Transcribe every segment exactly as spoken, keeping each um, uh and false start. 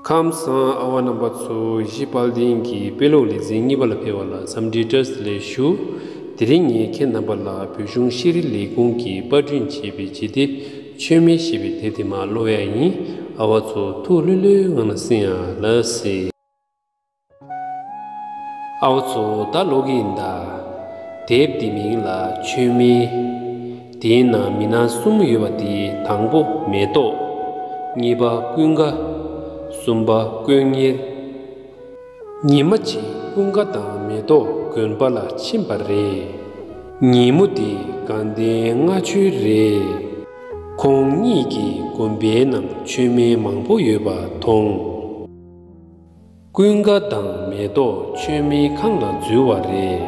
ཁམས་བཟང་ཨ་བ་རྣམ་པ་ཚོ། གཞིས་དཔལ་ལྡན་གྱི་དཔེ་ཀློག་ལེ་ཚན་གཉིས་པ་ལ་ཕེབས་པ་ལ་འཚམས་འདྲི་བཀྲ་ཤིས་བདེ་ལེགས་ཞུ། དེ་རིང་ངས་ཁྱེད་རྣམ་པ་ལ་བོད་གཞུང་ཤེས་རིག་ལས་ཁུངས་ཀྱིས་པར་སྐྲུན་བྱས་པའི་བྱེད་དེབ་མཆོད་མེ་ཞེས་པའི་དེབ་དེ་མར་ཀློག་ཡ་ཡིན། ཨ་བ་ཚོ་ཐུགས་ལྷོད་ལྷོད་ངང་ནས་གསན་ཡ་ལ་ཟེར། ཨ་བ་ཚོ་ད་ཀློག་གི་ཡིན་ད། དེབ་འདི་མིང་ལ་མཆོད་མེ། དེའི་ནང་མི་སྣ་གསུམ་ཡོད་པ་དེ། དང་པོ་མེ་ཏོག་གཉིས་པ་ཀུན་དགའ། གསུམ་པ་དཀོན་གཉེར། ཉི་མ་གཅིག་ཀུན་དགའ་དང་མེ་ཏོག་དགོན་པ་ལ་ཕྱིན་པ་རེད། ཉིན་མོ་དེ་དགའ་ལྡན་ལྔ་མཆོད་རེད། ཁོང་གཉིས་ཀྱིས་དགོན་པའི་ནང་མཆོད་མེ་མང་པོ་ཡོད་པ་མཐོང་། ཀུན་དགའ་དང་མེ་ཏོག་མཆོད་མེ་ཁང་ལ་འཛུལ་བ་རེད།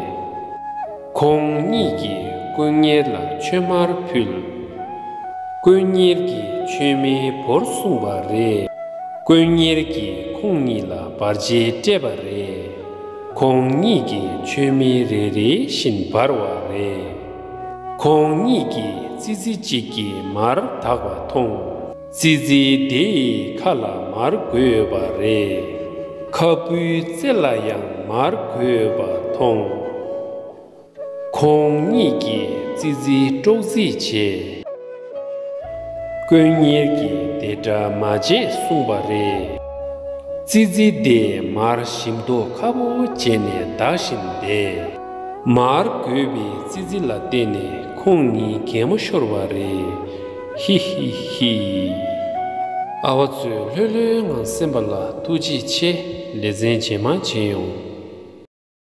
ཁོང་གཉིས་ཀྱིས་དཀོན་གཉེར་ལ་མཆོད་མར་ཕུལ། དཀོན་གཉེར་གྱིས་མཆོད་མེ་བོར་གསུངས་པ་རེད། དཀོན་གཉེར་གྱིས་ཁོང་གཉིས་ལ་བར་ཆད་སྤྲད་པ་རེད། ཁོང་གཉིས་ཀྱིས་མཆོད་མེ་རེ་རེ་བཞིན་འབར་བ་རེད། ཁོང་གཉིས་ཀྱིས་ཙི་ཙི་གཅིག་གིས་མར་དག་པ་མཐོང་། ཙི་ཙི་དེ་ཡི་ཁ་ལ་མར་གོས་ཡོད་པ་རེད། ཁ་སྤུའི་རྩེ་ལ་ཡང་མར་གོས་ཡོད་པ་མཐོང་། ཁོང་གཉིས་ཀྱིས་ཙི་ཙི་དཀྲོག་རྩིས་བྱས། དཀོན་གཉེར་གྱིས་དེ་འདྲ་མ་བྱེད་གསུངས་པ་རེད། ཙི་ཙི་དེ་མར་ཞིམ་མདོག་ཁ་པོ་བྱས་ནས་ལྡག་བཞིན་བསྡད། མར་གོས་པའི་ཙི་ཙི་ལ་བརྟེན་ནས་ཁོང་གཉིས་གད་མོ་ཤོར་བ་རེད། ཧི་ཧི་ཧི། ཨ་བ་ཚོས་ལྷོད་ལྷོད་ངང་གསན་པ་ལ་ཐུགས་རྗེ་ཆེ། ལེ་ཚན་རྗེས་མ་མཇལ་ཡོང་།